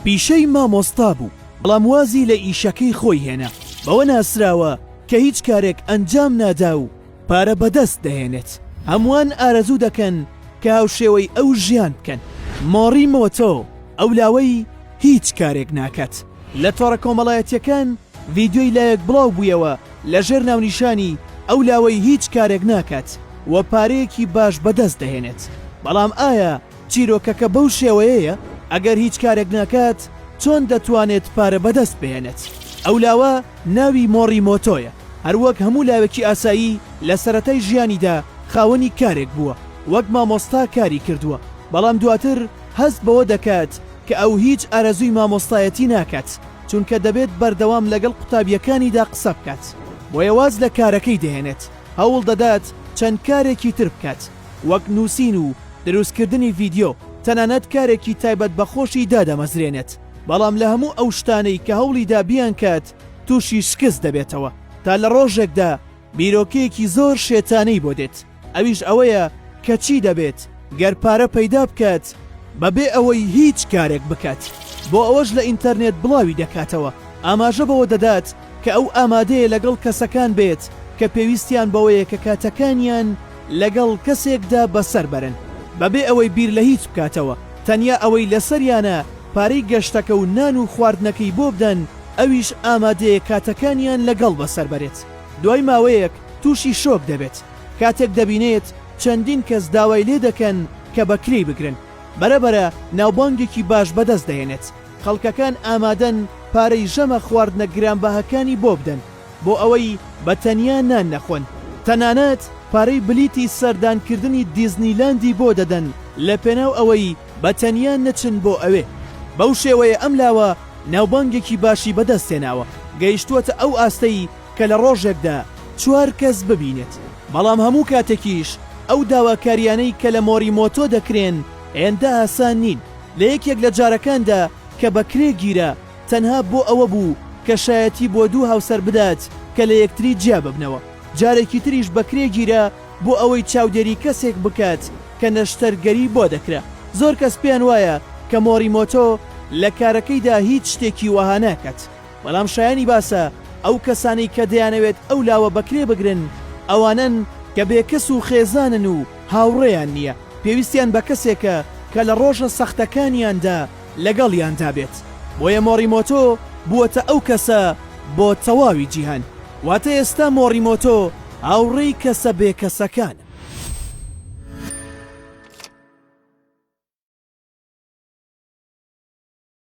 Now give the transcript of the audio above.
پیشەی مامۆستا بوو، بەڵام وازی لە ئیشەکەی خۆی هێنا، بەوە ناسراوە کە هیچ کارێک ئەنجام نادا و پارە بەدەست دەهێنێت، هەمووان ئارەزوو دەکەن کە هاوشێوەی ئەو ژیان بکەن. مۆڕی مۆتۆ، ئەو لاوەی هیچ کارێک ناکات. لە تۆڕە کۆمەڵایەتییەکان ڤیدیۆی لاوێک بڵاو بوویەوە لەژێر ناونیشانی، ئەو لاوەی هیچ کارێک ناکات و پارەیەکی باش بەدەست دەهێنێت. بەڵام ئایا چیرۆکەکە بەو شێوەیەیە؟ ئەگەر هیچ کارێک ناکات چۆن دەتوانێت پارە بەدەست بهێنێت؟ ئەو لاوە ناوی مۆڕی مۆتۆیە، هەروەک هەموو لاوێکی ئاسایی لە سەرەتای ژیانیدا خاوەنی کارێک بووە، وەک مامۆستا کاری کردووە، بەڵام دواتر هەست بەوە دەکات کە ئەو هیچ ئارەزووی مامۆستایەتی ناکات، چونکە دەبێت بەردەوام لەگەڵ قوتابییەکانیدا قسە بکات، بۆیە واز لە کارەکەی دەهێنێت، هەوڵ دەدات چەند کارێکی تر بکات، وەک نووسین و دروستکردنی ڤیدیۆ، تەنانەت کارێکی تایبەت بە خۆشی دادەمەزرێنێت، بەڵام لە هەموو ئەو شتانەی کە هەوڵیدا بیانکات تووشی شکست دەبێتەوە، تا لە ڕۆژێکدا بیرۆکەیەکی زۆر شێتانەی بۆ دێت، ئەویش ئەوەیە کە چی دەبێت گەر پارە پەیدا بکات بەبێ ئەوەی هیچ کارێک بکات، بۆ ئەوەش لە ئینتەرنێت بڵاوی دەکاتەوە، ئاماژە بەوە دەدات کە ئەو ئامادەیە لەگەڵ کەسەکان بێت کە پێویستیان بەوەیە کە کاتەکانیان لەگەڵ کەسێکدا بەسەر بەرن بەبێ ئەوەی بیر لە هیچ بکاتەوە، تەنیا ئەوەی لەسەریانە پارەی گەشتەکە و نان و خواردنەکەی بۆ بدەن، ئەویش ئامادەیە کاتەکانیان لەگەڵ بەسەر بەرێت. دوای ماوەیەک تووشی شۆک دەبێت کاتێک دەبینێت چەندین کەس داوای لێ دەکەن کە بە کرێی بگرن. بەرە بەرە ناوبانگێکی باش بەدەست دەهێنێت. خەڵکەکان ئامادەن پارەی ژەمە خواردنە گرانبەهاکانی بۆ بدەن بۆ ئەوەی بە تەنیا نان نەخۆن. تەنانەت پارەی بلیتی سەردانکردنی دیزنیلاندی بۆ دەدەن لە پێناو ئەوەی بە تەنیا نەچن بۆ ئەوێ. بەو شێوەیە ئەم لاوە ناوبانگێکی باشی بەدەست هێناوە، گەیشتووەتە ئەو ئاستەی کە لە ڕۆژێکدا چوار کەس ببینێت. بەڵام هەموو کاتێکیش ئەو داواکارییانەی کە لە مۆریمۆتۆ دەکرێن هێندە ئاسان نین. لە یەکێک لە جارەکاندا کە بە کرێ گیرا، تەنها بۆ ئەوە بوو کە شایەتی بۆ دوو هاوسەر بدات کە لە یەکتری جیا ببنەوە. جارێکی تریش بە کرێ گیرا بۆ ئەوەی چاودێری کەسێک بکات کە نەشتەرگەری بۆ دەکرا. زۆر کەس پێیان وایە کە مۆریمۆتۆ لە کارەکەیدا هیچ شتێکی وەها ناکات. بەڵام شایەنی باسە ئەو کەسانەی کە دەیانەوێت ئەو لاوە بەکرێ بگرن ئەوانەن کە بێکەس و خێزانن و هاوڕێیان نییە، پێویستیان بە کەسێکە کە لە ڕۆژە سەختەکانیاندا لەگەڵیاندا بێت. بۆیە مۆریمۆتۆ بووەتە ئەو کەسە بۆ تەواوی جیهان. واتە ئێستا مۆریمۆتۆ هاوڕێی کەسە بێکەسەکانە.